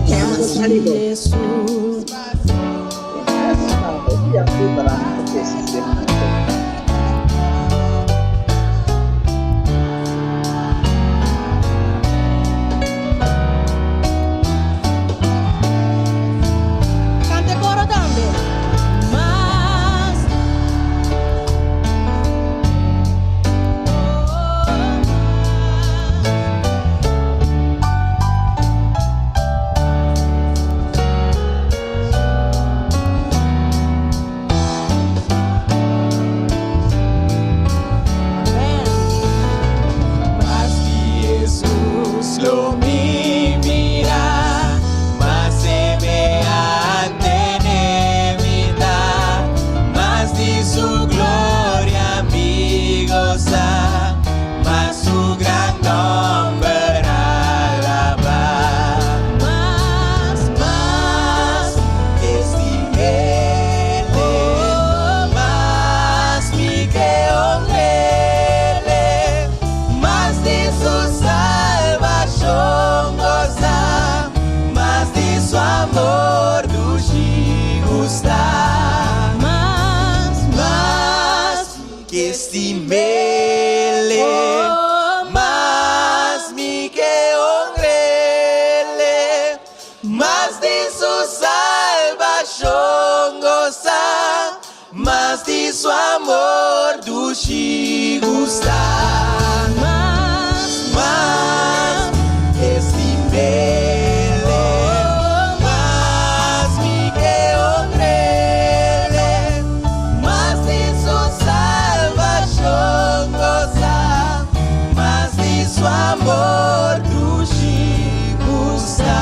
Mas Canta e coro tambe. Mas. Amen. Mas di Jesus lo mi mira, mas semehante n'e mi ta, mas di su gloria mi gosa, mas su gran nomber alabá. Mas, Mas estim'é, mas mi ke honr'é, mas di su salbashon gosa, mas di su amor dushi gusta. Mas, Mas mi estim'é, mas mi ke honr'é, mas di su salbashon gosa, mas di su amor dushi gusta. Mas, Mas estim'é, mas mi ke honr'é, mas di su salbashon gosa, mas di su amor dushi gusta.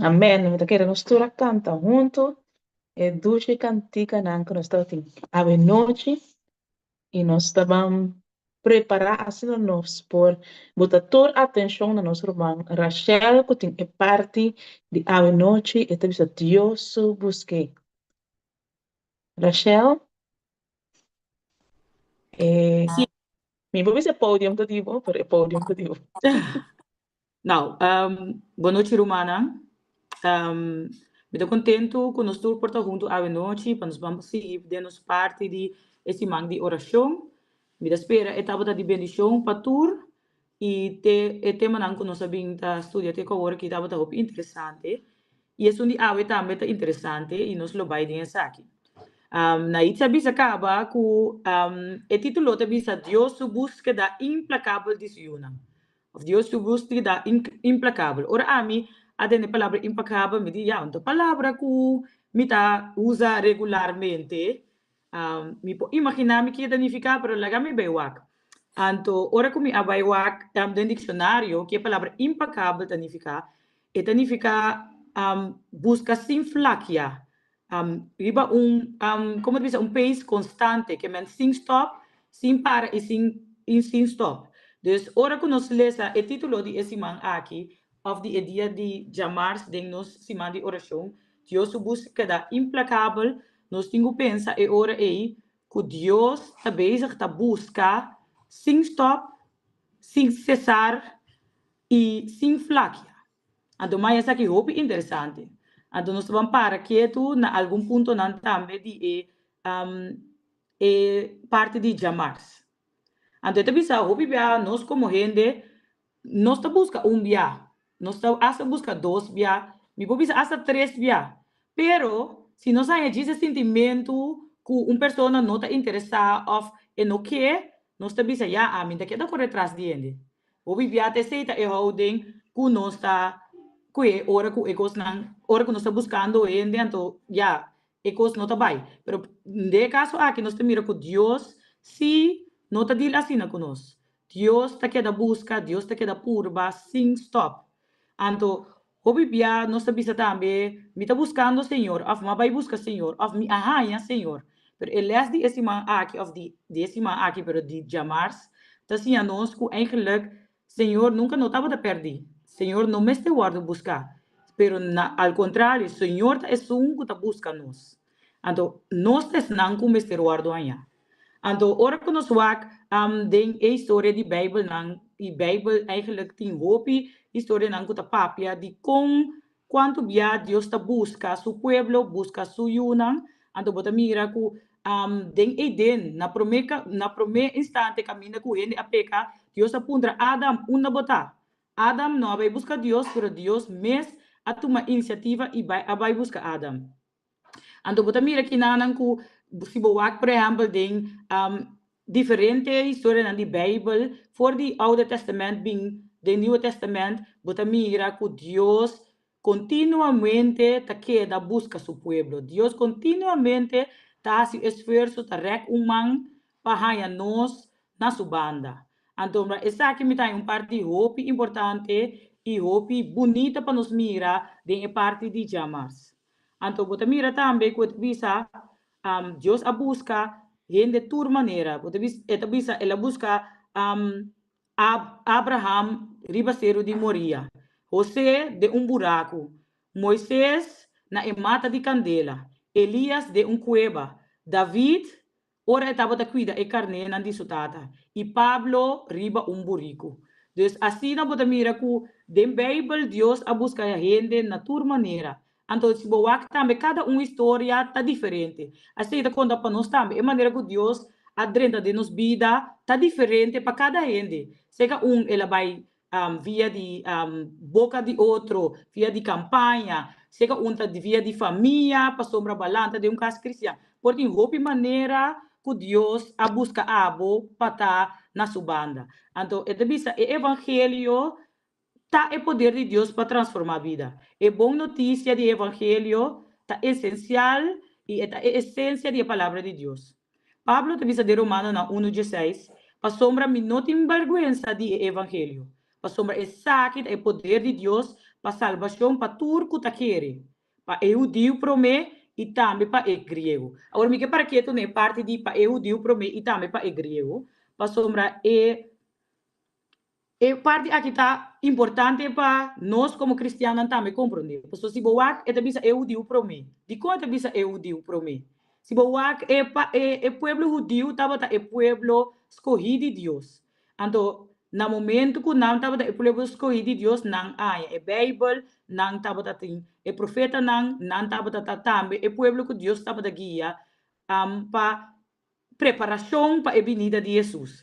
Amen. Mi ta kere nos tur a kanta huntu e dushi kantikanan ku nos tabatin awe nochi i nos ta ban prepará asina nos por buta tur atenshon na nos ruman Rachel ku tin e parti di awe nochi e ta bisa Dios su busk'é. Rachel, e Sí. mi por bisa e podium ta di bo, pero e podium ta di bo. Nou, bon nochi rumannan. Mi ta kontentu ku nos tur por ta huntu awe nochi pa nos ban sigui den nos parti di e siman di orashon. Mi ta spera e tabata di bendishon pa tur i te e temanan ku nos a bin ta studia te ku awor aki tabata hopi interesante. I esun di awe tambe ta interesante i nos lo bai den esaki. Naitza a bisa kaba ku e titulo ta bisa Dios su búskeda implakabel di su yunan. Of Dios su búskeda implakabel. Ora ami a tende e palabra implakabel, mi di, ya, un ta palabra ku mi ta usa regularmente. Mi por imaginá mi ke ta nifiká, pero laga mi bai wak. Anto, ora ku mi a bai wak den dikshonario ke e palabra implakabel ta nifiká, e ta nifiká buska sin flakia, riba un, komo ta bisa, un pace konstante, ke men sin stòp, sin para i sin i sin stòp. Dus ora ku nos lesa e título di e siman aki, òf di e dia di djamars den nos siman di orashon, Dios su búskeda implakabel, nos tin ku pensa e ora ei ku Dios ta bezig ta buska sin stòp, sin sesar i sin flakia. Anto mai esaki hopi interesante. Anto nos ta ban para ketu na algun puntonan tambe di e e parti di djamars. Anto e ta bisa hopi bia nos komo hende nos ta buska un bia, nos ta asta buska dos bia, mi por bisa asta tres bia. Pero si nos haña djis e sintimentu ku un persona no ta interesá òf e no ke, nos ta bisa ya ami ta keda kore tras di hende. Hopi bia ta esei ta e houding ku nos ta kue ora ku e kosnan, ora ku nos ta buskando hende anto ya e kos no ta bai. Pero den e kaso aki nos ta mira ku Dios si no ta deal asina ku nos. Dios ta keda buska, Dios ta keda purba sin stòp. Anto hopi bia nos ta bisa tambe, Mi ta buskando Señor òf Mi a bai buska Señor òf Mi a haña Señor. Pero e lès di e siman aki òf di di e siman aki pero di djamars ta siña nos ku eigenlik Señor nunka no tabata pèrdí. Señor no mester wòrdu buská, pero na al kontrario Señor ta esun ku ta buska nos. Anto nos ta esnan ku mester wòrdu hañá. Anto ora ku nos wak den e historia di Beibelnan, i Beibel eigenlijk tin hopi historianan ku ta papia di kon kuantu bia Dios ta buska su pueblo, buska su yunan, anto bo ta mira ku den Eden, na promé na promé instante kaminda ku hende a peka, Dios a puntra Adam, Unda bo ta? Adam no a bai buska Dios, pero Dios mes a tuma inisiativa i bai a bai buska Adam. Anto bo ta mira kinanan ku si bo wak por ehèmpel den diferente historianan di Beibel for di Oude Tèstamènt bin den Nieuwe Tèstamènt bo ta mira ku Dios kontinuamente ta keda buska su pueblo. Dios kontinuamente ta hasi esfuerso ta rèk un man pa haña nos na su banda. Anto esaki mi ta haña un parti hopi importante i hopi bunita pa nos mira den e parti di djamars. Anto bo ta mira tambe ku e ta bisa, Dios a buska hende tur manera. Bo ta bisa, e ta bisa el a buska Abraham riba seru di Moria, José den un buraku, Moises na e mata di kandela, Elias den un kueba, David ora e tabata kuida e karnénan di su tata, i Pablo riba un buriku. Dus asina bo ta mira ku den Beibel Dios a buska hende na tur manera. Anto si bo wak tambe kada un historia ta diferente. Asei ta konta pa nos tambe, e manera ku Dios a drenta den nos bida ta diferente pa kada hende. Seka un el a bai via di boka di otro, via di kampaña, seka un ta via di famia, pasobra balanta den un kas kristian. Por tin hopi manera ku Dios a buska abo pa ta na su banda. Anto e ta bisa e evangelio ta e poder di Dios pa transformá bida. E bon notisia di e evangelio ta esensial i e ta e esensia di e Palabra di Dios. Pablo ta bisa den Romanonan unu dieseis, Pasobra mi no tin bèrgwensa di e evangelio, pasobra esaki ta e poder di Dios pa. pa salbashon pa tur ku ta kere, pa e hudiu promé i tambe pa e griego. Awor mi ke para ketu na e parti di pa e hudiu promé i tambe pa e griego, pasobra e E parti aki ta importante pa nos komo kristiannan tambe komprondé. Pasobra si bo wak, e ta bisa e hudiu promé. Dikon e ta bisa e hudiu promé? Si bo wak, e pa e e pueblo hudiu tabata e pueblo skohí di Dios. Anto, na momentu ku nan tabata e pueblo skohí di Dios, nan a haña e Beibel, nan tabata tin e profetanan, nan tabata ta tambe e pueblo ku Dios tabata guia pa preparashon pa e binida di Hesus.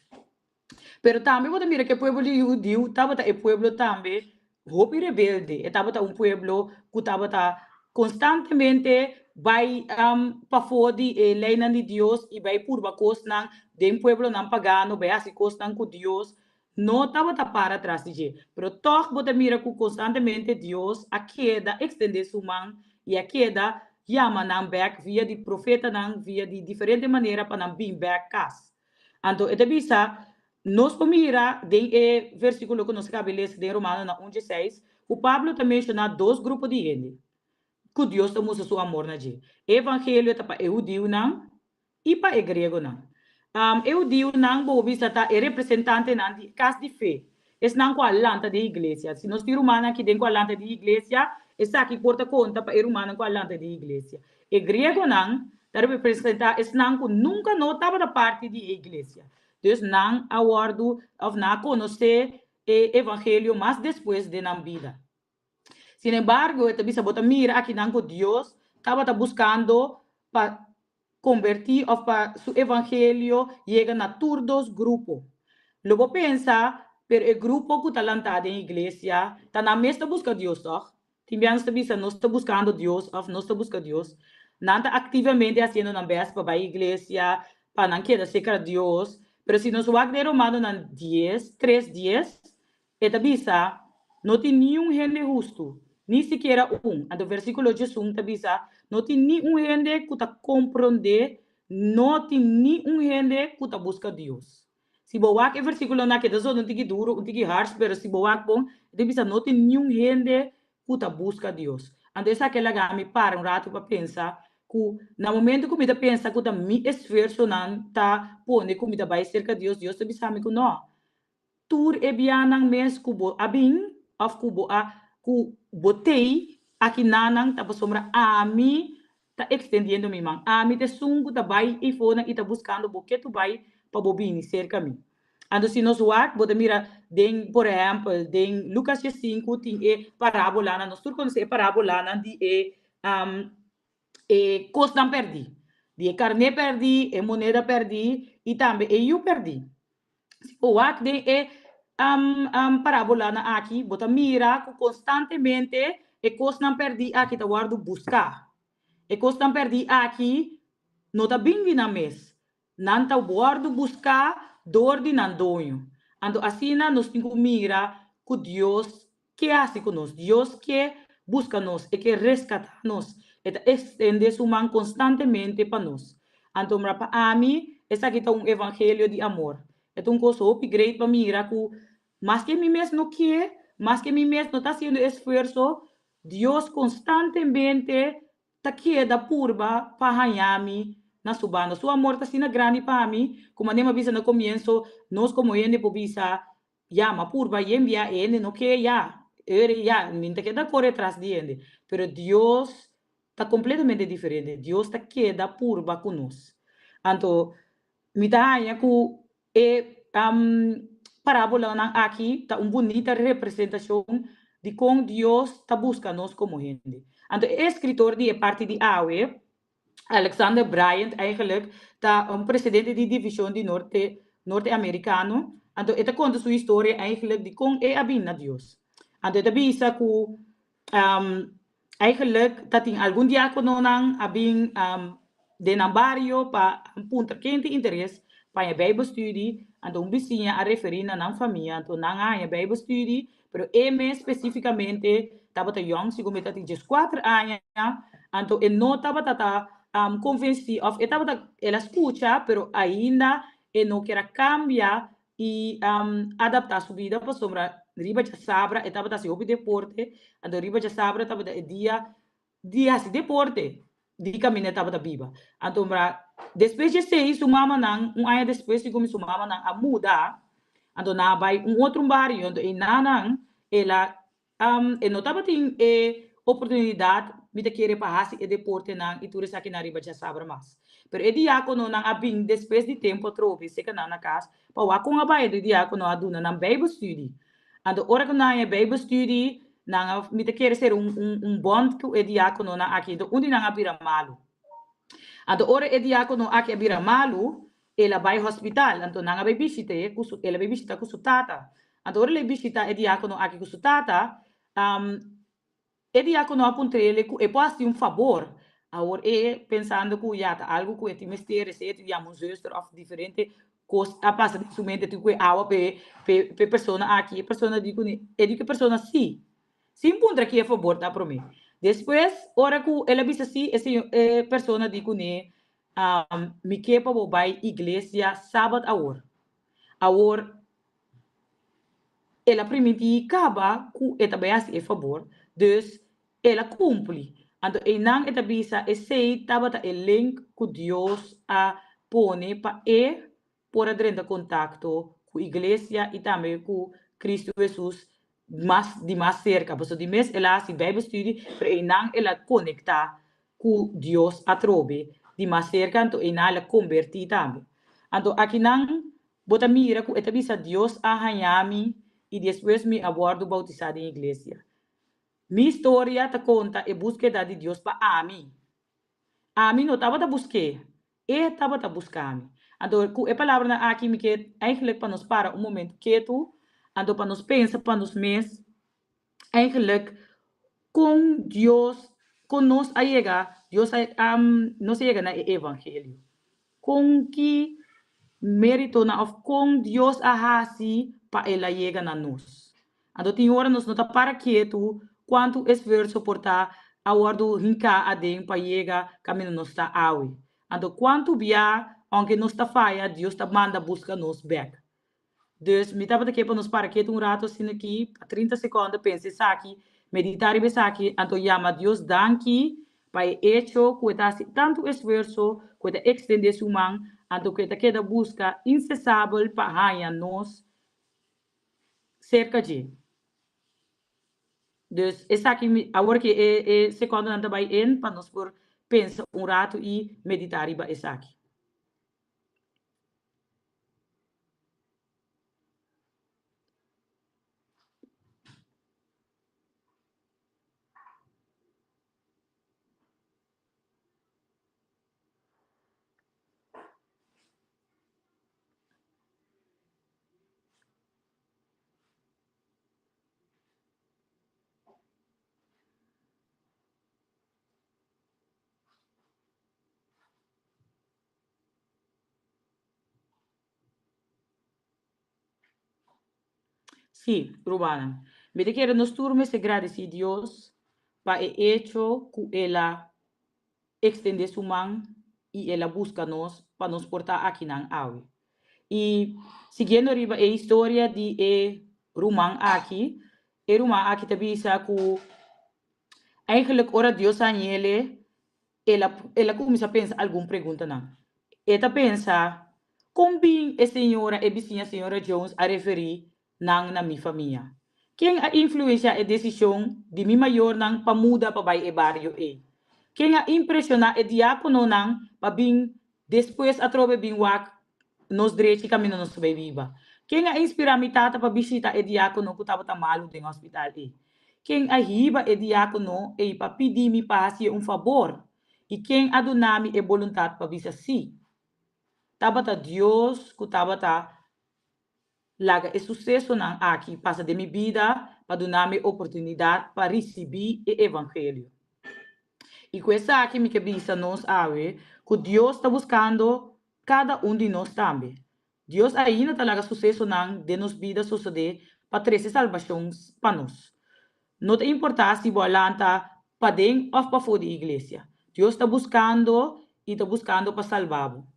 Pero tambe bo ta mira ku e pueblo di hudiu tabata e pueblo tambe hopi rebelde. E tabata un pueblo ku tabata konstantemente bai pafó di e leinan di Dios i bai purba kosnan den pueblonan pagano, bai hasi kosnan ku Dios no tabata para tras di dje. Pero tòg bo ta mira ku konstantemente Dios a keda ekstendé su man i a keda yama nan bèk via di profetanan, via di diferente manera pa nan bin bèk kas. Anto e ta bisa, Nos por mira den e versíkulo ku nos a kaba di lesa den Romanonan un dieseis, ku Pablo ta menshoná dos grupo di hende ku Dios ta mustra su amor na dje. E evangelio ta pa e hudiunan i pa e griegonan. E hudiunan, bo por bisa, ta e representantenan di e kas di fe, esnan ku a lanta den iglesia. Si nos tin rumannan aki den ku a lanta den iglesia, esaki por ta konta pa e rumannan ku a lanta den iglesia. E griegonan ta representá esnan ku nunka no tabata parti di e iglesia. Dus nan a wòrdu òf nan a konosé e evangelio mas despues den nan bida. Sinembargo, e ta bisa bo ta mira akinan ku Dios tabata buskando pa kombertí òf pa su evangelio yega na tur dos grupo. Lo bo pensa, pero e grupo ku ta lantá den iglesia ta nan mes ta buska Dios, tòg? Tin bia nos ta bisa nos ta buskando Dios òf nos ta buska Dios. Nan ta aktivamente hasiendo nan bèst pa bai iglesia, pa nan keda serka Dios. Pero si nos wak den Romanonan dies, tres dies, e ta bisa, No tin niun hende hustu, ni sikiera un. Anto versíkulo diesun ta bisa, No tin ni un hende ku ta komprondé, no tin ni un hende ku ta buska Dios. Si bo wak e versíkulonan aki, e ta zona un tiki duru, un tiki harsh, pero si bo wak bon, e ta bisa no tin niun hende ku ta buska Dios. Anto esaki a laga mi para un ratu pa pensa ku na momento ku mi ta pensa ku ta mi esfuersonan ta pone ku mi ta bai serka Dios, Dios ta bisa mi ku no. Tur e bianan mes ku bo a bin òf ku bo a ku bo tei aki nanan ta pasobra ami ta ekstendiendo mi man. Ami ta esun ku ta bai eifonan i ta buskando bo ketu bai pa bo bini serka mi. Anto si nos wak, bo ta mira den, por ehèmpel, den Lukas diesinku tin e parábolanan, nos tur konosé e parábolanan di e e kosnan pèrdí, di e karné pèrdí, e moneda pèrdí i tambe e yu pèrdí. Si bo wak den e parábolanan aki, bo ta mira ku konstantemente e kosnan pèrdí aki ta wòrdu buská. E kosnan pèrdí aki no ta bin di nan mes, nan ta wòrdu buská dor di nan doño. Anto asina nos tin ku mira ku Dios ke hasi ku nos. Dios ke buska nos, e ke reskatá nos, e ta ekstendé su man konstantemente pa nos. Anto mira, pa ami, esaki ta un evangelio di amor. E ta un kos hopi great pa mira ku maske mi mes no ke, maske mi mes no ta hasiendo esfuerso, Dios konstantemente ta keda purba pa haña mi na su banda. Su amor ta asina grandi pa mi, ku manera mi a bisa na komienso, nos komo hende por bisa, Ya, ma purba yen bia e hende no ke ya, ere ya, mi no ta keda kore tras di hende. Pero Dios ta kompletamente diferente, Dios ta keda purba ku nos. Anto, mi ta haña ku e parabolanan aki ta un bunita representashon di kon Dios ta buska nos komo hende. Anto, e eskritor di e parti di awe, Alexander Bryant eigenlijk ta un presidente di divishon di Norte Norte Amerikano, anto e ta konta su historia eigenlijk di kon e a bin na Dios. Anto e ta bisa ku eigenlijk ta tin algun diakononan a bin den nan bario pa puntra ken tin interes pa haña Bijbelstudie, anto un bisiña a referí na nan famia, anto nan a haña Bijbelstudie, Pero e mes spesífikamente tabata yòn, segun mi ta tin dieskuater aña, anto e no tabata ta konvensí òf e tabata, el a skucha, pero ainda e no kier a kambia i adaptá su bida pasobra. Riba djasabra e tabata hasi hopi deporte, anto riba djasabra tabata e dia di hasi deporte di kaminda e tabata biba. Anto mira, despues di esei su mamanan, un aña despues segun mi su mamanan a muda, anto nan a bai un otro bario, anto einanan el a E no tabatin e oportunidat, mi ta kere, pa hasi e deportenan i tur esakinan riba djasabra mas. Pero e diákononan a bin despues di tempu atrobe serka nan na kas pa wak kon a bai. E diákono a duna nan Bijbelstudie. Anto ora ku nan haña e Bijbelstudie, nan a, mi ta kere, sera un un un bond ku e diákononan aki. Anto un di nan a bira malu. Anto ora e diákono aki a bira malu, El a bai hospital, anto nan a bai bishit'é ku su, el a bai bishita ku su tata. Anto ora el a bishita e diákono aki ku su tata, e diákono a puntr'el ku e por hasi un fabor. Awor e, pensando ku ya ta algu ku e tin mester, esei e tin yama un zuster òf diferente kos a pasa den su mente, tin ku e awa p'e p'e persona aki. E persona di kuné, e di ku e persona sí, sin puntra ki e fabor ta promé. Despues, ora ku el a bisa sí, e señor, e persona di kuné, Mi ke pa bo bai iglesia sabat awor. Awor, el a primintí kaba ku e ta bai hasi e fabor, dus el a kumpli. Anto einan e ta bisa esei tabata e link ku Dios a pone pa e por a drenta kontakto ku iglesia i tambe ku Kristu Hesus mas di mas serka. Pasobra di mes el a hasi Bijbelstudie, pero einan el a konektá ku Dios atrobe di mas serka, anto einan el a kombertí tambe. Anto akinan bo ta mira ku e ta bisa Dios a haña mi i despues mi a wòrdu boutisá den iglesia. Mi historia ta konta e búskeda di Dios pa ami. Ami no tabata busk'é, E tabata buska mi. Anto ku e palabranan aki mi ke eigenlijk pa nos para un momento ketu, anto pa nos pensa pa nos mes eigenlijk kon Dios, kon nos a yega, Dios a nos a yega na e evangelio. Kon ki meritonan of kon Dios a hasi pa el a yega na nos. Anto tin ora nos no ta para ketu kuantu esfuerso por ta a wòrdu hinká aden pa yega kaminda nos ta awe. Anto kuantu bia, ounke nos ta faya, Dios ta manda buska nos bèk. Dus mi tabata ke pa nos para ketu un ratu asina aki, pa 30 sekònde pensa esaki, meditá riba esaki, anto yama Dios danki pa e echo ku e ta hasi tantu esfuerso, ku e ta ekstendé su man, anto ku e ta keda buska insesabel pa haña nos serka dje. Dus esaki mi awor ke e e sekondonan ta bai in pa nos por pensa un ratu i meditá riba esaki. Sí, rumannan, mi ta kere nos tur mester gradisí Dios pa e echo ku el a extende su man y el a busca nos pa nos por ta akinan awe. Y siguiendo riba e historia di e ruman aki, e ruman aki ta bisa cu eigenlijk ora Dios a hañele, el a el a cuminsa pensa algun preguntanan. E ta pensa, Con bin e señora, e bisiña señora Jones a referi nan na mi famia? Ken a influenciá e decision di mi mayornan pa muda pa bai e bario ei? Ken a impresioná e diákononan pa bin despues atrobe bin wak nos drechi kaminda nos ta bai biba? Ken a inspirá mi tata pa bishita e diákono ku tabata malu den hospital ei? Ken a hiba e diákono ei pa pidi mi pa hasié un fabor? I ken a duna mi e boluntat pa bisa sí? Tabata Dios ku tabata Laga e susesonan aki pasa den mi bida pa duna mi oportunidat pa risibí e evangelio. I ku esaki mi ke bisa nos awe ku Dios ta buskando kada un di nos tambe. Dios ainda ta laga susesonan den nos bida sosodé pa trese salbashon pa nos. No ta importá si bo a lanta paden òf pafó di iglesia, Dios ta buskando i ta buskando pa salba bo.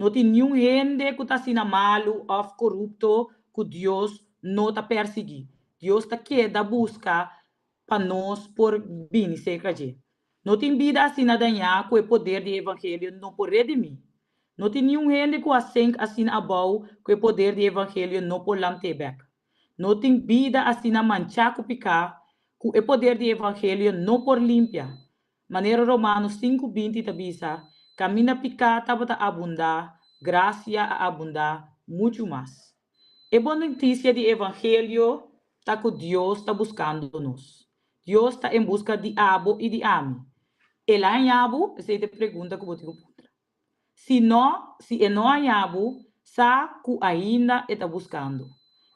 No tin niun hende ku ta asina malu òf korupto ku Dios no ta persiguí. Dios ta keda buska pa nos por bini serka dje. No tin bida asina dañá ku e poder di e evangelio no por redimí. No tin niun hende ku a sink asina abou ku e poder di e evangelio no por lant'é bèk. No tin bida asina manchá ku piká ku e poder di e evangelio no por limpia. Manera Romanos 5:20 ta bisa, Kaminda piká tabata abundá, grasia a abundá muchu mas. E bon notisia di evangelio ta ku Dios ta buskando nos. Dios ta en buska di abo i di ami. El a haña bo? Esei ta e pregunta ku bo tin ku puntra. Si no, si e no haña bo, sa ku ainda e ta buskando.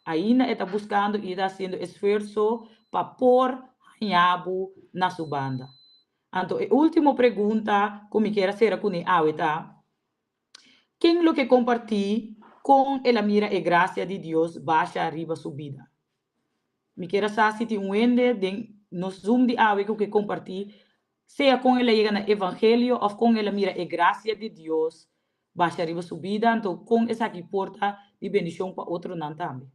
Ainda e ta buskando i e ta hasiendo esfuerso pa por haña bo na su banda. Anto e último pregunta ku mi kier a sera kuné awe ta, Ken lo ke kompartí kon el a mira e grasia di Dios basha riba su bida? Mi kier a sa si tin un hende den nos Zoom di awe ku ke kompartí sea kon el a yega na evangelio òf kon el a mira e grasia di Dios basha riba su bida, anto kon esaki por ta di bendishon pa otronan tambe.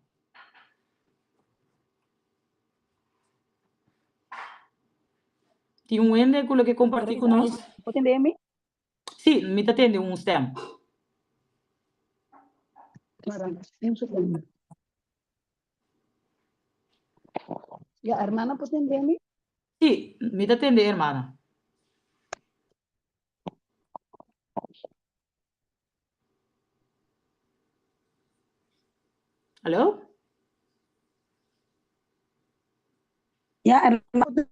Tin un hende ku lo ke kompartí ku nos? Bo tende mi? Sí, mi ta tende un stem. Un segundo. Ya, hermana, por tende mi? Sí, mi ta tende, hermana. Hallo? Ya, hermana.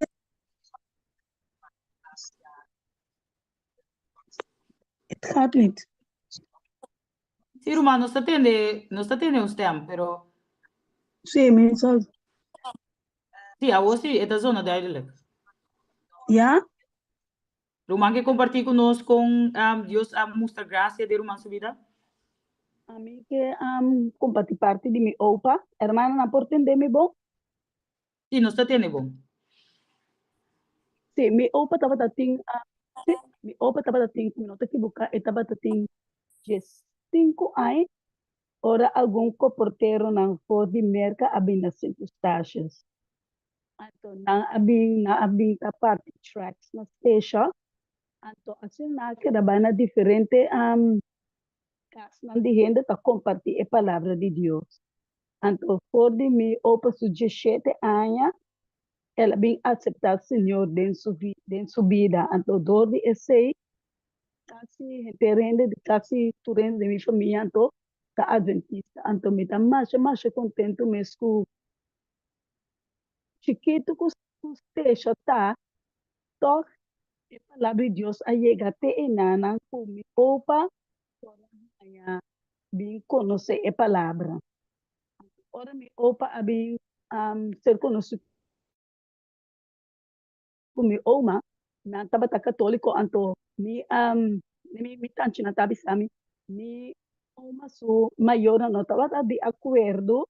Het gaat niet. Sí, ruman, nos ta tende, nos ta tende un stem, pero Sí, mi sa. Sí, awor sí, e ta zona duidelijk. Ja? Ruman ke kompartí ku nos kon um, Dios a mustra gracia den ruman su bida? Ami ke um, kompartí parti di mi opa. Hermana, por tende mi bon? Sí, nos ta tende bon. Sí, mi opa tabata tin, sí, mi opa tabata tin, si mi no ta ekiboká, e tabata tin 15 aña ora algun koporteronan for di Merka a bin na Sint Eustatius. Anto nan a bin, nan a bin ta parti tracts na station. Anto asina nan a keda bai na diferente kasnan di hende ta kompartí e palabra di Dios. Anto for di mi opa su 17 aña el a bin acepta Señor den su den su bida. Anto door di esey casi henter hende di casi tur hende den mi famia anto ta adventista. Anto mi ta masha masha contento mes cu chikito cu Stesha ta, toch e palabra di Dios a yega te enanan cu mi opa por a haña bin konosé e palabra. Ora mi opa a bin ser konosí ku mi oma, nan tabata katóliko, anto mi mi tanchinan ta bisa mi, mi oma su mayornan no tabata di akuerdo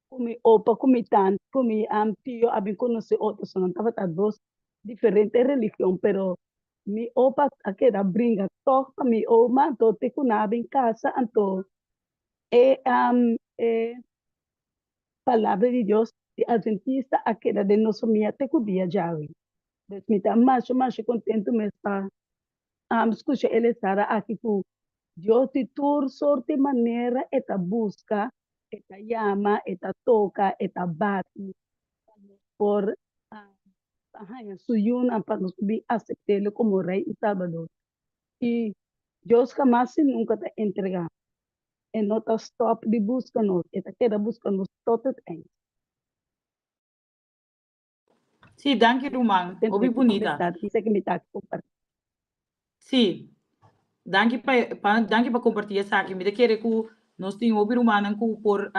ku mi opa ku mi tanta ku mi tio a bin konosé otro, so nan tabata dos diferente religion, pero Mi opa a keda bringa tòg pa mi oma, anto te ku nan a bin kasa, anto e e palabra di Dios di Adventista a keda den nos famia te ku dia djawe. Dus mi ta masha masha kontentu mes pa skucha e lesada aki ku Dios di tur sorti manera e ta buska, e ta yama, e ta toka, e ta bati pa nos por pa haña su yunan pa nos bin asept'El komo Rei i Salbador. I Dios hamas i nunka ta entregá. E no ta stòp di buska nos, e ta keda buska nos tot het eind. Sí, danki ruman. Hopi bunita. Sí, danki pa pa danki pa kompartí esaki. Mi ta kere ku nos tin hopi rumannan ku por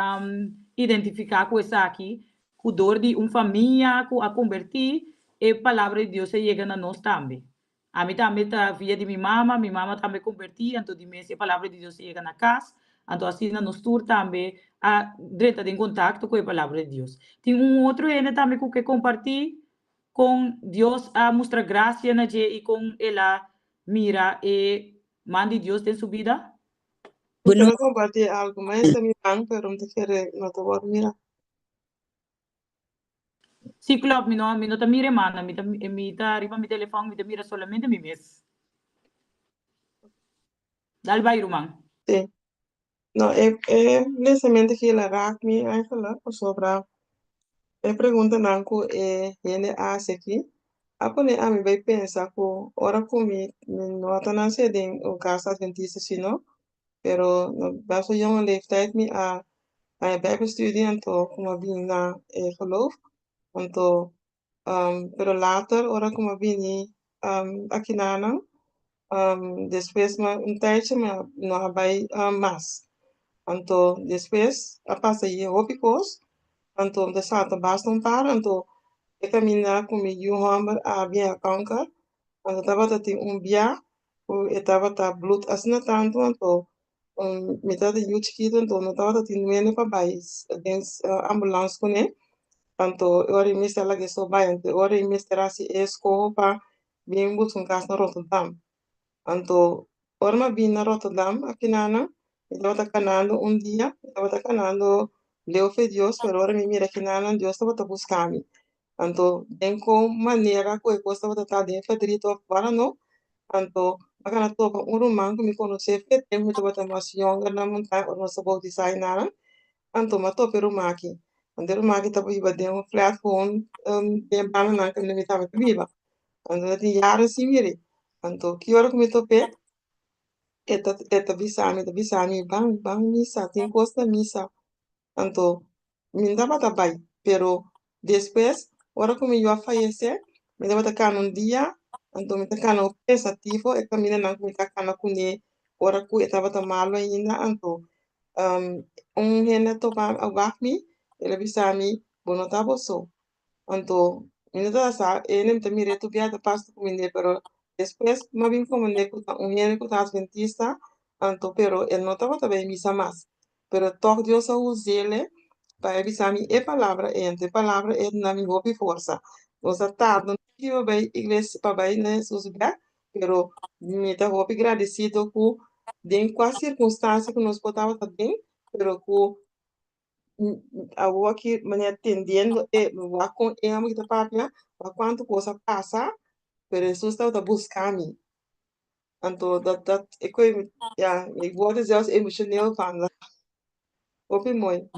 identifiká ku esaki, ku dor di un famia ku a kombertí, e palabra di Dios a yega na nos tambe. Ami tambe ta via di mi mama, mi mama tambe kombertí, anto di mes e palabra di Dios a yega na kas, anto asina nos tur tambe a drenta den kontakto ku e palabra di Dios. Tin un otro hende tambe ku ke kompartí Kon Dios a mustra grasia na dje i kon el a mira e man di Dios den su bida? Mi quiero compartir algo, ma esta mi man, pero mi ta kere no ta wòrdu mira. Sí, klopt, mi no, mi no ta mira e mannan, mi ta, mi ta riba mi telefòn, mi ta mira solamente mi mes. Dal bai, ruman. Sí. No, e, e lesamento aki el a raak mi eigenlijk, pasobra e preguntanan ku e hende a hasi aki a pone ami bai pensa ku ora ku mi mi no ta nase den un kas adventista sino, pero na best wel jonge leeftijd mi a haña bijbelstudie anto ku mi a bini na e geloof, anto pero later ora ku mi a bini akinanan despues mi un tijdje mi no a bai mas. Anto despues a pasa ye hopi kos, anto mi ta salta basta un par, anto e kaminda ku mi yu hòmber a biaha kanker, anto tabata tin un bia ku e tabata blut asina tantu, anto mi tabata yu chikitu anto no tabata tin nuende pa bai den ambulans kuné, anto e ora ei mester a laga esou bai, anto e ora ei mester a hasi e eskoho pa bin buska un kas na Rotterdam. Anto ora mi a bin na Rotterdam akinana mi tabata kanando un dia, mi tabata kanando leu fe Dios, pero ora mi mira akinana Dios tabata buska mi. Anto den kon manera ku e kos tabata ta den verdriet of wara no, anto mi a gana topa un ruman ku mi konosé fe tempu mi tabata mas yònger na montaña ora nos a boutisá i nada, anto mi a topa e ruman aki. Anto e ruman aki tabata biba den un flat gewoon den e bandanan kaminda mi tabata biba. Anto ta tin yaren sin mir'é. Anto ki ora ku mi top'é e ta e ta bisa mi, e ta bisa mi, ban ban misa, tin kos na misa. Anto mi no tabata bai, pero despues ora ku mi yu a fayesé, mi tabata kana un dia, anto mi ta kana pensativo e kamindanan ku mi ta kana kuné ora ku e tabata malu ainda, anto un hende a topa a wak mi, el a bisa mi, bo no ta bo so. Anto mi no tabata sa, e hende mi ta mir'é tur bia ta pasa ku mi n'e, pero despues mi a bin komprendé ku ta un hende ku ta adventista, anto pero e no tabata bai misa mas. Pero tòg Dios a us'é pa e bisa mi e palabra ei, anto e palabra ei a duna mi hopi forsa. Nos a tarda un tiki pa bai iglesia, pa bai na Hesus bèk, pero mi ta hopi gradesido ku den kua sirkunstansia ku nos por tabata den, pero ku awor aki manera tendiendo e wak kon e hòmber ta papia, wak kuantu kos a pasa, pero Hesus tabata buska mi. Anto dat dat ik weet ja, ik word er zelfs emotioneel van. Hopi mooi.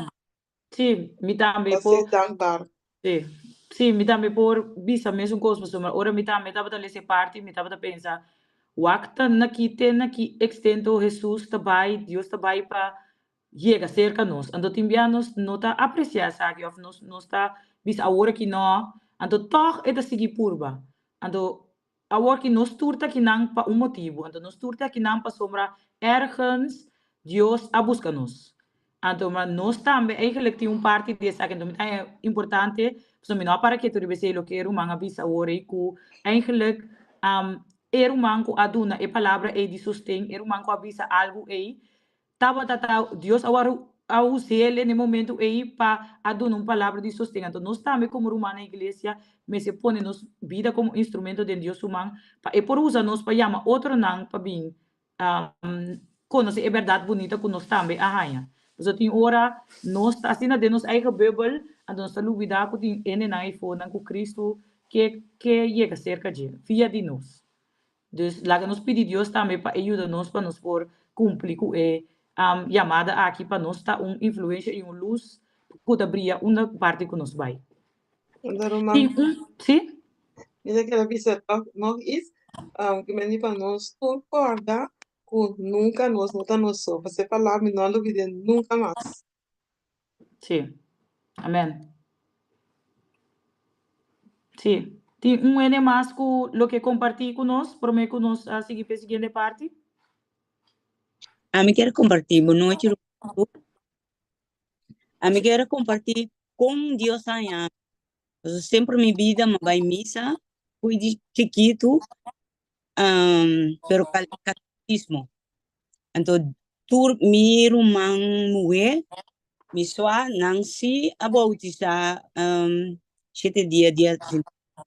Sí, mi tambe Was por zeer dankbaar. Sí, sí, mi tambe por bisa mesun kos pasobra ora mi tambe tabata lesa e parti mi tabata pensa wak ta na ki te na ki extento Hesus ta bai, Dios ta bai pa yega serka nos. Anto tin bia nos no ta aprecia esaki of nos nos ta bisa awor aki no, anto tog e ta sigui purba. Anto Awor ki nos tur ta kinan pa un motibu, anto nos tur ta kinan pasobra ergens Dios a buska nos. Anto ma nos tambe eigenlijk tin un parti di esaki, anto mi ta haña importante, pasobra mi no a para ketu riba esei loke e ruman a bisa awor ei ku eigenlijk e ruman ku a duna e palabra ei di sosten, e ruman ku a bisa algu ei, Tabata ta Dios a wòrdu a us'el en e momentu ei pa a duna un palabra di sosten. Anto nos tambe komo ruman na iglesia mester pone nos bida komo instrumento den Dios su man pa e por usa nos pa yama otronan pa bin konosé e bèrdat bunita ku nos tambe a haña. Pasobra tin ora nos ta asina den nos eigen bubbel, anto nos ta lubidá ku tin hendenan eifonan ku Kristu ke ke yega serka dje via di nos. Dus laga nos pidi Dios tambe pa e yuda nos pa nos por cumpli cu e yamada aki pa nos ta un influencia y un luz cu ta bria unda parti cu nos bay. Unda ruman. Tin un, si? Mi ta kere bisa toch nog iets, cu meni pa nos tur corda cu nunca nos no ta nos so. Pasobra e palabra mi no a lubida nunca mas. Sí. Amen. Sí. Tin un hende mas ku lo ke kompartí ku nos promé ku nos a sigui pa e siguiente parti? Ami kier kompartí. Bon nochi ruman. Ami kier kompartí kon Dios a haña mi. Pasobra semper mi bida mi a bai misa fo'i di chikitu, pero katetismo. Anto tur mi ruman muhé, mi sua, nan sí a boutisá shete dia di Adventista.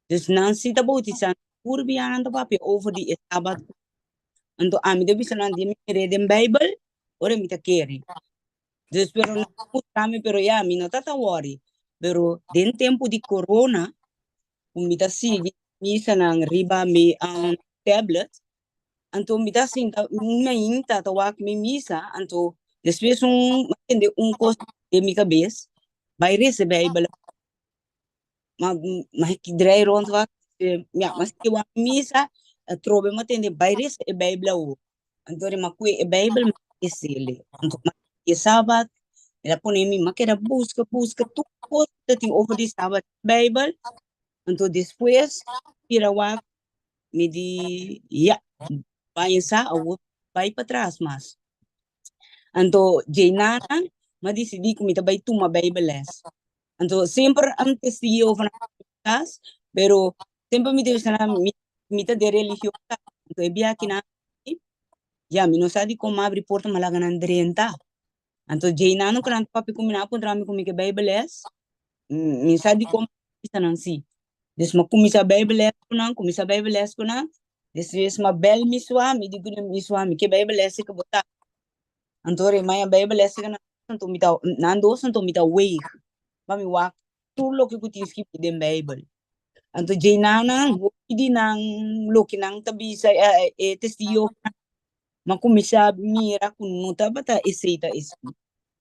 Dus nan sí ta boutisá, tur bia nan ta papia over di e sabat. Anto ami ta bisa nan di mi mir'é den Bijbel, ora mi ta kere. Dus pero nan a mustra mi, pero ya mi no ta ta wòri. Pero den tempu di corona, ku mi ta sigui misanan riba mi um, tablet, anto mi ta sinta un mainta ta wak mi misa, anto despues un mi tende un kos den mi kabes, bai resa Bijbel. Ma ma ki drei rond wak, ya, ma sigui wak misa, atrobe mi a tende bai resa e Bijbel awo. Anto di ma kue e Bijbel mi lesele. Anto ma e Sabat, el a pone mi, m'a keda buska, buska tur kos ku ta tin over di Sabat Bijbel. Anto despues bira wak mi di ya, baña sa awor bai patras mas. Anto djei nana m'a disidí ku mi ta bai tuma Bijbelles. Anto semper antes di Jehová na kas, pero semper mi ta bisa nan mi mi ta den religion ta. Anto e biaha kinan ya mi no sa dikon mi a abri porta mi a laga nan drenta. Anto djei nan ku nan ta papia ku mi nan a puntra mi ku mi ke bijbelles, mi sa dikon mi a bisa nan si. Dus mi a kuminsá bijbelles ku nan, kuminsá bijbelles ku nan, despues mi a bel mi sua, mi di ku mi sua mi ke bijbelles ku bo ta. Anto re maya bijbelles ku nan anto mi ta nan dos anto mi ta weeg pa mi wak tur loke ku tin skibí den Bijbel. Anto djei nan nan hopi di nan loke nan ta bisa e testigo m'a kuminsá mira ku no tabata esei ta esei.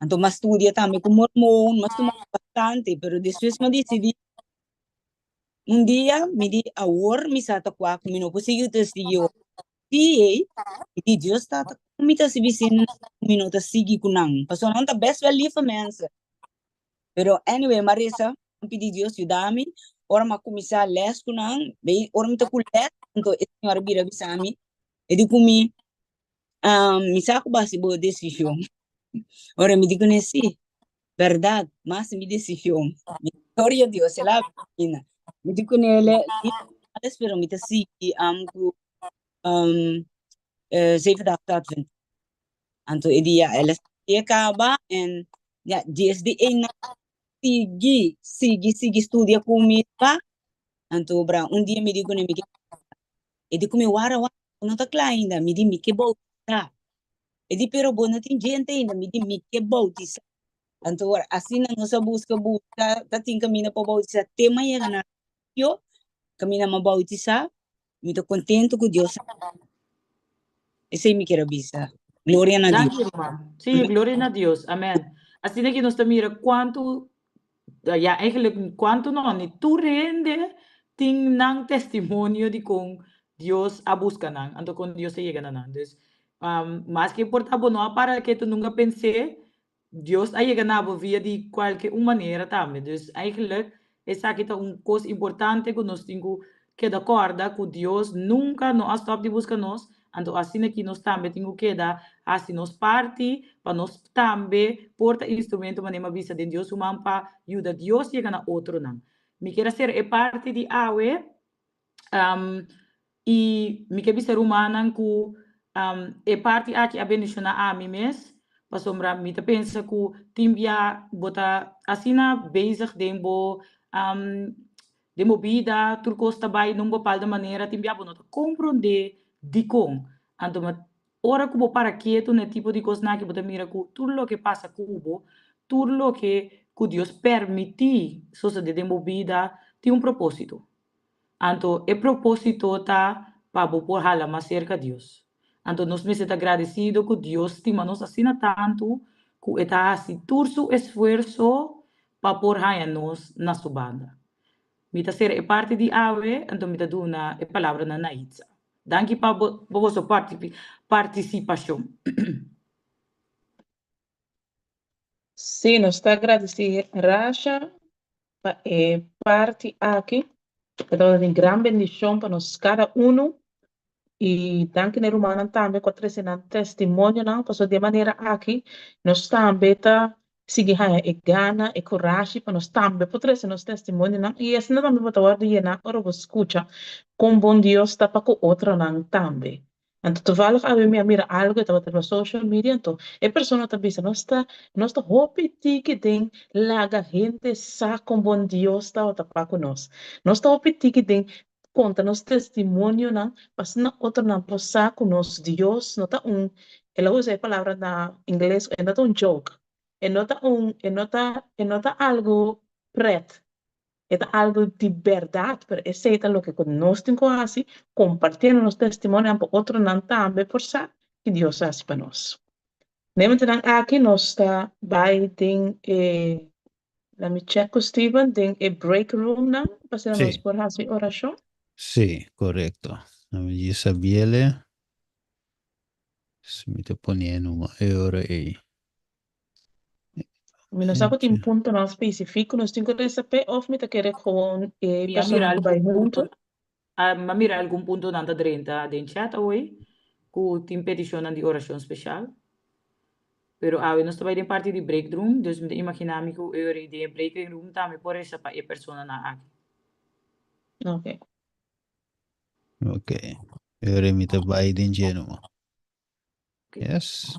Anto m'a studia tambe ku mormon, m'a studia bastante, pero despues m'a disidí un dia mi di awor mi sa ta kua ku mi no por sigui testigo. Sí, ei. I di Dios Tata, kon mi ta sibi sin mi no ta sigui ku nan? Pasobra nan ta best wel lief pa mensen. Pero anyway, m'a resa, m'a pidi Dios yuda mi. Ora m'a kuminsá les ku nan, bei ora mi ta ku les, anto e señora bira bisa mi, e di ku mi, mi sa ku bo a hasi bo desishon. Ora mi di kuné, sí, bèrdat, m'a hasi mi desishon. Gloria a Dios, el a bini. Mi di kuné, pero mi ta sigui ku Zevendaagse Adventist. Anto e dia el a studia kaba en ya desde einan sigui, sigui, sigui studia ku mi pa. Anto bra un dia mi di kuné mi ke e di ku mi wara wara bo no ta kla ainda mi di mi ke boutisá. E di pero bo no tin djente ainda mi di mi ke boutisá. Anto ora asina nos a buska buska ta tin kaminda pa boutisá te mañana na yo kaminda mi a boutisá Mi ta contento cu Dios. Esey mi kier a bisa. Gloria na Dios. Danki, ruman. Sí, gloria na Dios. Amen. Asina ki nos ta mira cuantu, ja, eigenlijk cuantu no, ni tur hende tin nan testimonio di con Dios a busca nan, anto con Dios a yega na nan. Dus, maske por ta bo no a para ketu nunca pens'é, Dios a yega na bo via di kualke un manera tambe. Dus eigenlijk esaki ta un kos importante ku nos tin ku keda kòrda ku Dios nunka no a stòp di buska nos, anto asina ki nos tambe tin ku keda hasi nos parti pa nos tambe por ta instrumento manera mi a bisa den Dios su man pa yuda Dios yega na otronan. Mi kier a sera e parti di awe I mi ke bisa rumannan ku e parti aki a bendishoná ami mes, pasobra mi ta pensa ku tin bia bo ta asina bezig den bo den bo bida, tur kos ta bai na un bepalda manera, tin bia bo no ta komprondé dikon. Anto ora ku bo para ketu na e tipo di kosnan aki bo ta mira ku tur loke pasa ku bo, tur loke ku Dios permití sosodé den bo bida tin un propósito. Anto e propósito ta pa bo por hala mas serka Dios. Anto nos mester ta gradesido ku Dios stima nos asina tantu ku e ta hasi tur su esfuerso pa por haña nos na su banda. Mi ta sera e parti di awe, anto mi ta duna e palabra na Naitza. Danki pa bo boso partisipashon. Sí, nos ta gradisí Rasha pa e parti aki. E tabata di gran bendishon pa nos kada unu. I danki na e rumannan tambe ku a trese nan testimonionan, pasobra di e manera aki nos tambe ta sigui haña e gana, e kurashi pa nos tambe por trese nos testimonionan. I asina tambe bo ta wòrdu yená ora bo skucha kon bon Dios ta pa ku otronan tambe. Anto toevallig awe mi a mira algo e tabata riba social media anto e persona ta bisa nos ta nos ta hopi tiki den laga hende sa kon bon Dios tabata pa ku nos. Nos ta hopi tiki den konta nos testimonionan pa asina otronan por sa ku nos Dios no ta un el a usa e palabra na ingles e no ta un joke e no ta un e no ta e no ta algo. prèt. E ta algu di bèrdat, pero esei ta loke ku nos tin ku hasi, kompartiendo nos testimonionan pa otronan tambe por sa ki Dios a hasi pa nos. Na e momentunan aki nos ta bai den e, laat mi check ku Steven, den e break roomnan pa asina nos por hasi orashon. Sí, korekto. Mi djis sabiele. Mi ta pone e numa e ora ei. Mi no sa ku tin puntonan spesifiko nos tin ku resa p'e òf mi ta kere gewoon e Mi a mira personanan ku bai algun huntu. punto, mi a mira algun puntonan ta drenta den chat awe ku tin petishonnan di orashon speshal. Pero awe nos ta bai den parti di break room, dus mi ta imaginá mi ku e ora ei den e break room tambe por resa pa e personanan aki. Ok. Ok. E ora ei mi ta bai den dje numa. Yes.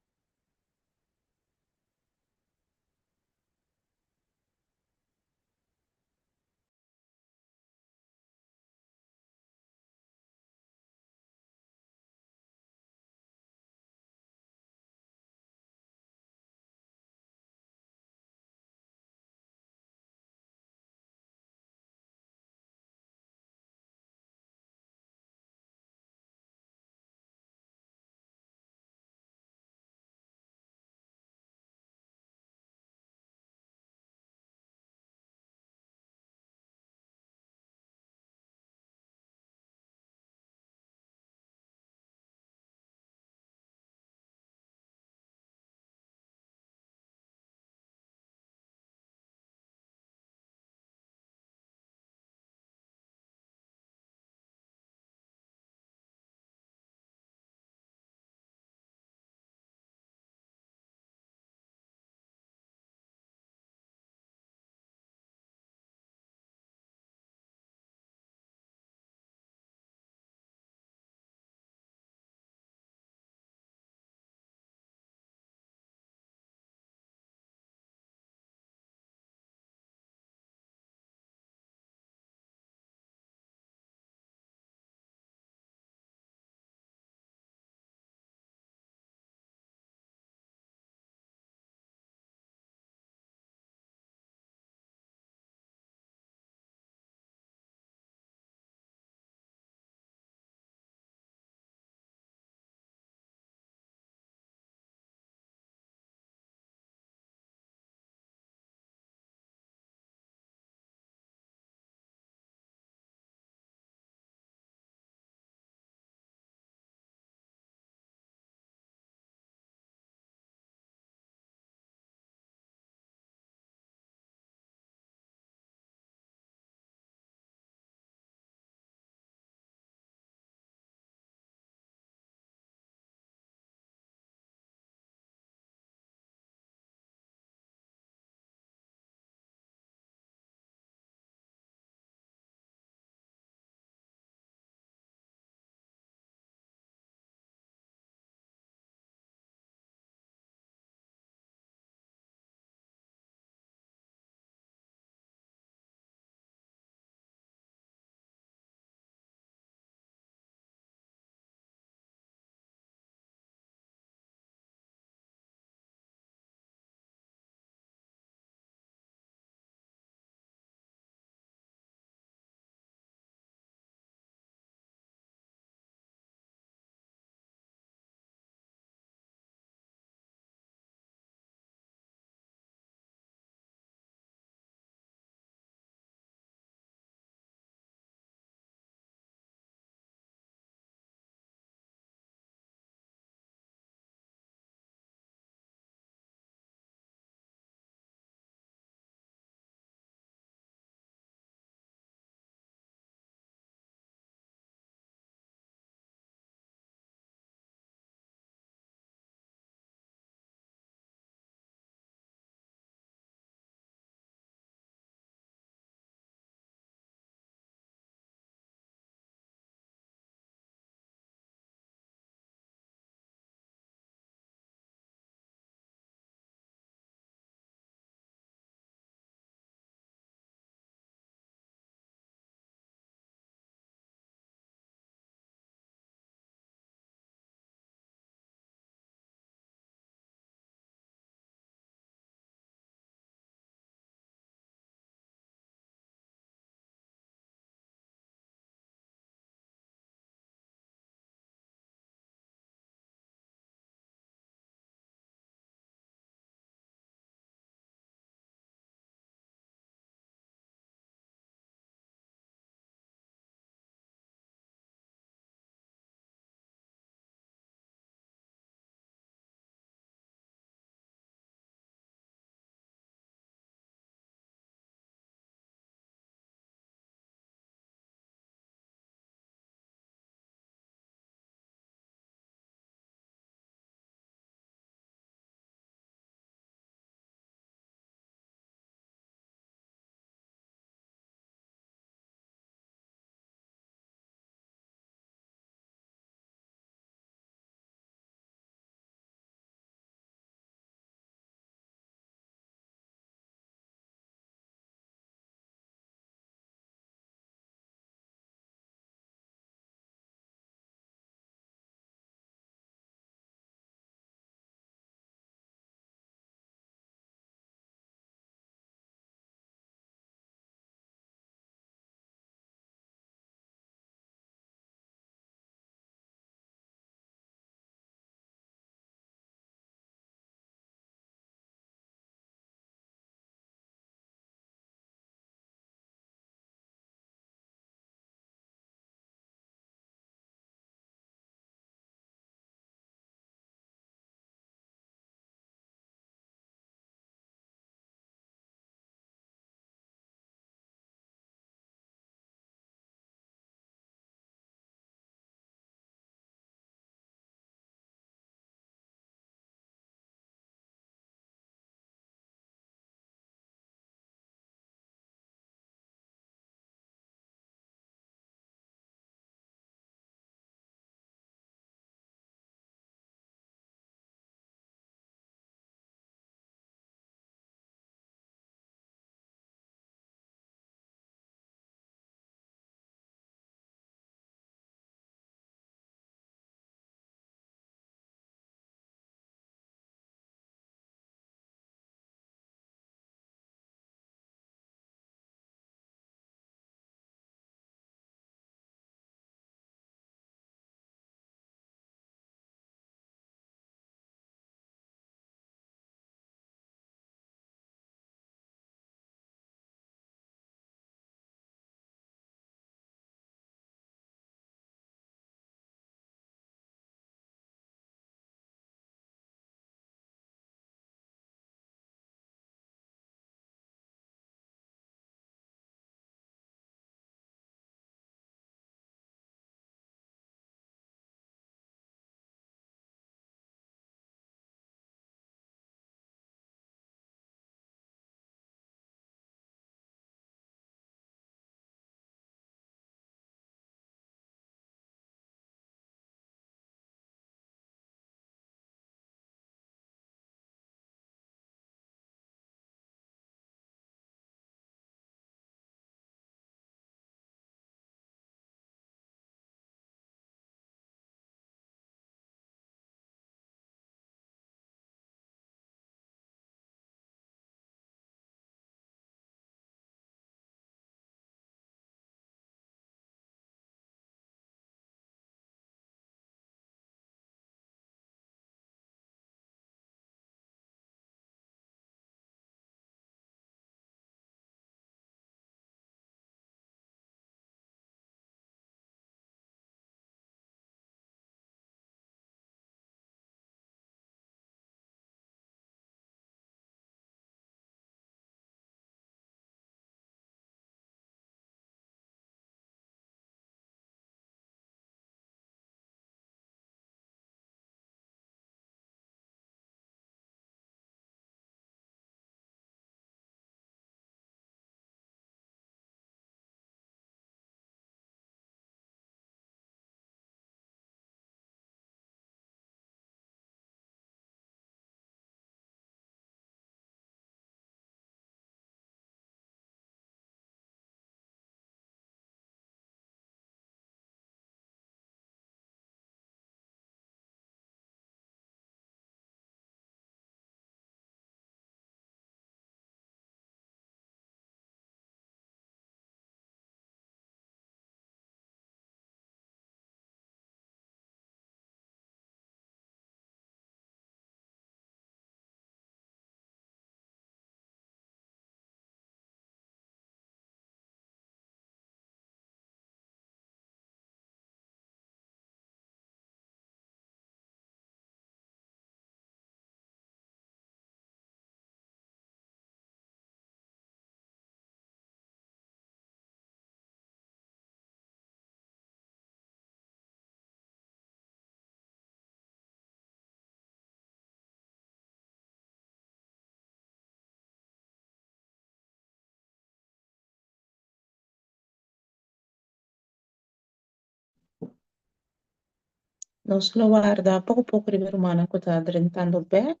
Nos lo warda poko poko riba e rumannan ku ta drentando bèk.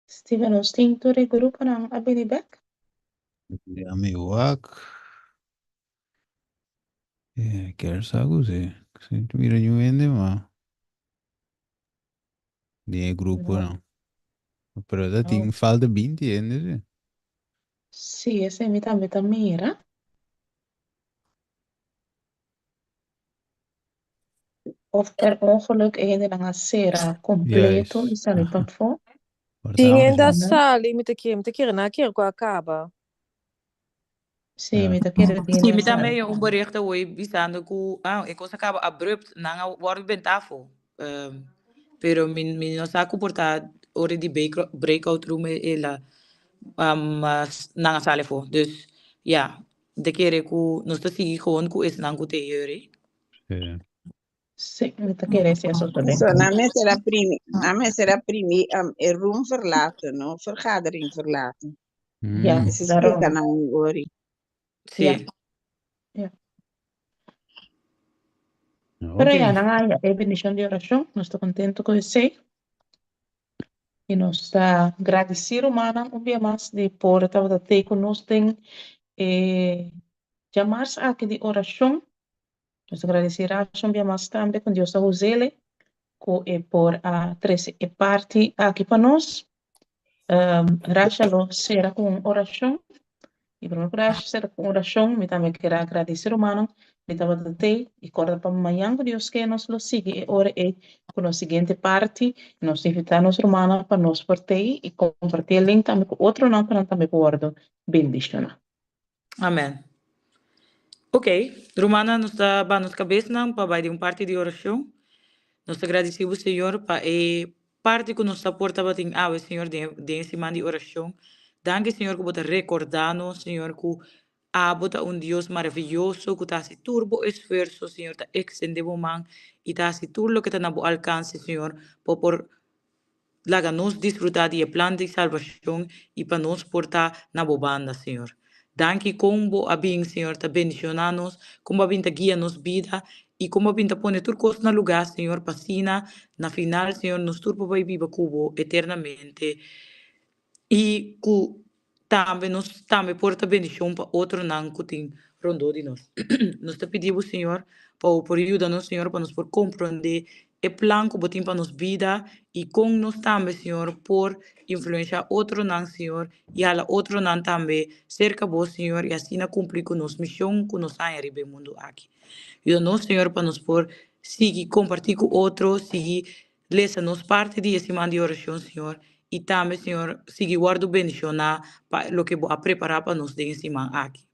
Steven, nos tin tur e gruponan a bini bek? Ya mi wak. Eh, kier sa ku si. Si mira ñu hende ma. Den e grupo No. no. Pero ta No. tin falta 20 hende si. Sí, esei mi tambe ta mira. Of per ongeluk e hendenan a sera completo y Juist. sali pafó. Por Tin ta hende a asina. sali, mi ta kere, mi ta kere nan a kere ku a kaba. Sí, Ja. mi ta kere tin Sí, hende a mi tambe sali. haña un bericht awor bisando ku ah, e kos a kaba abrupt, nan a wòrdu bentá afó. Ehm, pero mi mi no sa ku por ta ora di breakout room e la nan a sali afó. Dus ya, Mi ta kere ku nos ta sigui gewoon ku esnan ku ta yori. Sí. Sí, mi ta kere si a sosodé. So, nan mester a primi, nan mester a primi um, e room verlaten, no? Vergadering verlaten. Ja, Esei daarom. splika nan un ori. Sí. Ja. Ja. Pero Oké. ya, nan a haña e bendishon di orashon. Nos ta kontentu ku esei. I nos ta gradisí rumannan un bia mas di por tabata tei ku nos den e djamars aki di orashon. Nos ta gradisí Rasha un bia mas tambe ku Dios a us'el ku e por a trese e parti aki pa nos. Rasha lo sera ku un orashon. I promé ku Rasha sera ku un orashon, mi tambe kier a gradisí rumannan di tabata tei i kòrda pa mañan ku Dios ke nos lo sigui e ora ei ku nos siguiente parti. Nos ta invitá nos rumannan pa nos por tei i kompartí e link tambe ku otronan pa nan tambe por wòrdu bendishoná. Amen. Ok, rumannan nos ta ba nos kabesnan pa bai den un parti di orashon. Nos ta gradisí bo Señor pa e parti ku nos ta por tabatin awe Señor den den e siman di orashon. Danki Señor ku bo ta rekordá nos Señor ku abo ta un Dios maraviyoso ku ta hasi tur bo esfuerso Señor ta ekstendé bo man i ta hasi tur loke ta na bo alkanse Señor pa por Laga nos disfrutá di e plan di salbashon i pa nos por ta na bo banda, Señor. Danki kon bo a bin, Señor, ta bendishoná nos, kon bo a bin ta guia nos bida i kon bo a bin ta pone tur kos na lugá, Señor, pa asina na final, Señor, nos tur por bai biba ku bo eternamente i ku tambe nos tambe por ta bendishon pa otronan ku tin rondó di nos. Nos ta pidi bo, Señor, pa bo por yuda nos, Señor, pa nos por komprondé e plan ku bo tin pa nos bida i kon nos tambe, Señor, por influenshá otronan, Señor, i hala otronan tambe serka bo, Señor, i asina kumpli ku nos mishon ku nos haña riba e mundu aki. Yuda nos, Señor, pa nos por sigui kompartí ku otro, sigui Lesa nos parti di e siman di orashon, Señor, i tambe, Señor, sigui wòrdu bendishoná pa loke Bo a prepará pa nos den e siman aki.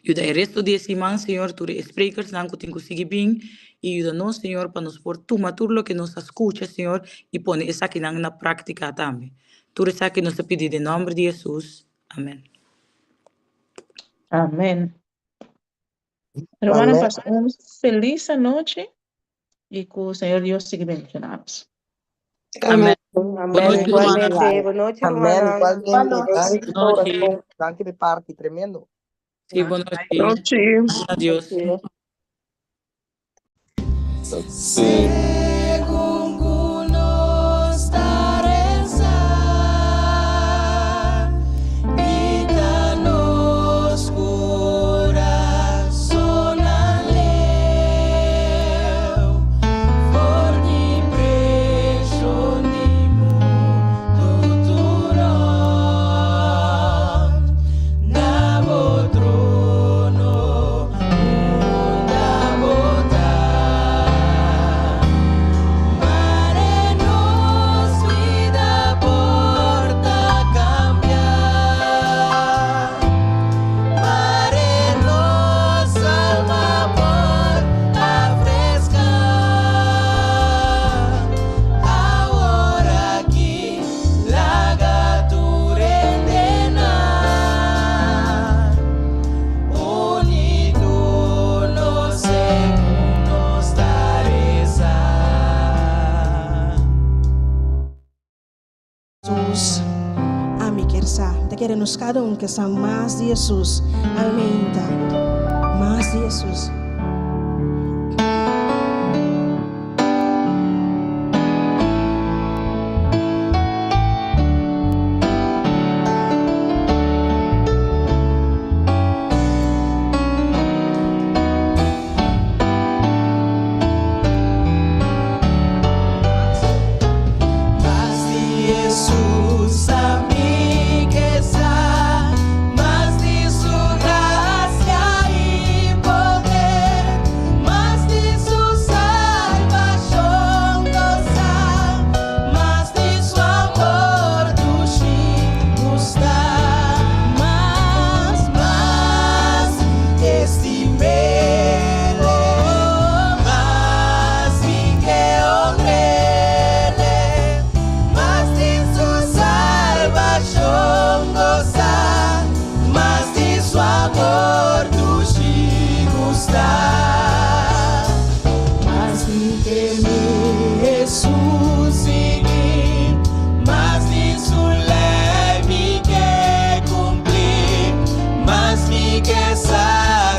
Yuda e resto di e siman, Señor, tur e sprekersnan ku tin ku sigui bin, i yuda nos, Señor, pa nos por tuma tur loke nos a skucha, Señor, i pone esakinan na práktika tambe. Tur esaki nos ta pidi den nòmber di Hesus. Amen. Amen. Hermano, Amén. pasa un feliz anochi y ku Señor Dios sigui bendiciona nos. Amen. Amén. Bon nochi, rumannan. Igualmente, bon nochi, Amén. rumannan. Igualmente. Danki Bon pa nochi. oracion. Danki pa parti. Tremendo. Sí, bon nochi. Nochi. Adios. Sí. Segun ku nos ta resa, kita nos kurasonnan leu for di preshon di mundu tur rònt. Na bo trono unda bo ta. kere nos kada un ke sa mas di Hesus. Awe meinta. Mas di Hesus. Mas di Hesus ami ke sa, mas di su grasia i poder, mas di su salbashon gosa, mas di su amor dushi gusta. Mas, mas estim'Ele, mas mi ke honr'Ele, mas di su salbashon gosa, mas di su amor dushi gusta. Mas mi ke mi Hesus sigui, mas di su lei mi ke kumpli, mas mi ke sa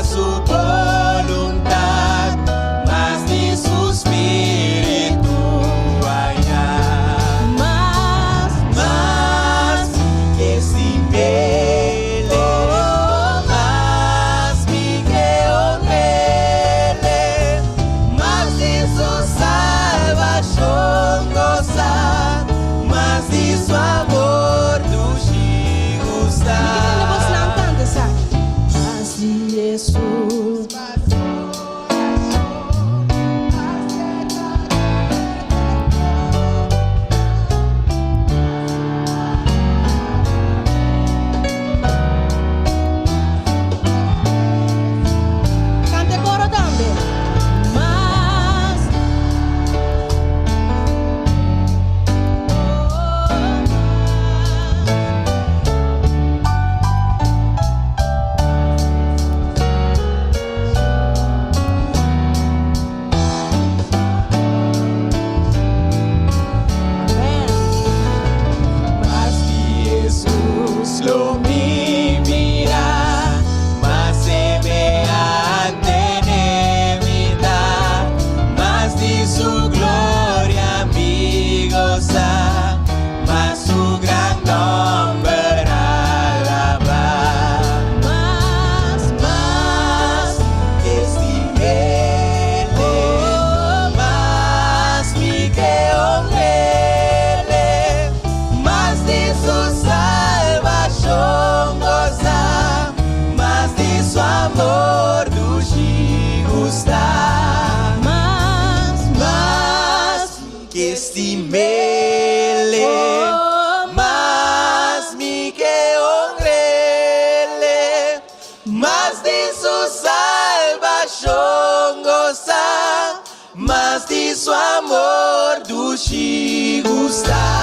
su boluntat, mas di su spiritu haña. Mas, mas estim'Ele, mas mi ke honr'Ele, mas di su salbashon gosa, mas di su amor dushi gusta. Mi ke tende bosnan kanta esaki. Mas di Hesus. Kanta e koro tambe. Mas. Oh, mas. Amen. Mas di Hesus lo mi mira, mas semehante n'E mi ta, mas di su gloria mi gosa, mas su gran nòmber alabá. Mas, mas estim'Ele, mas mi ke honr'Ele, mas di su salbashon gosa, mas di su amor dushi gusta. Mas, mas estim'Ele, mas mi ke honr'Ele, mas di su salbashon gosa, mas di su amor dushi gusta.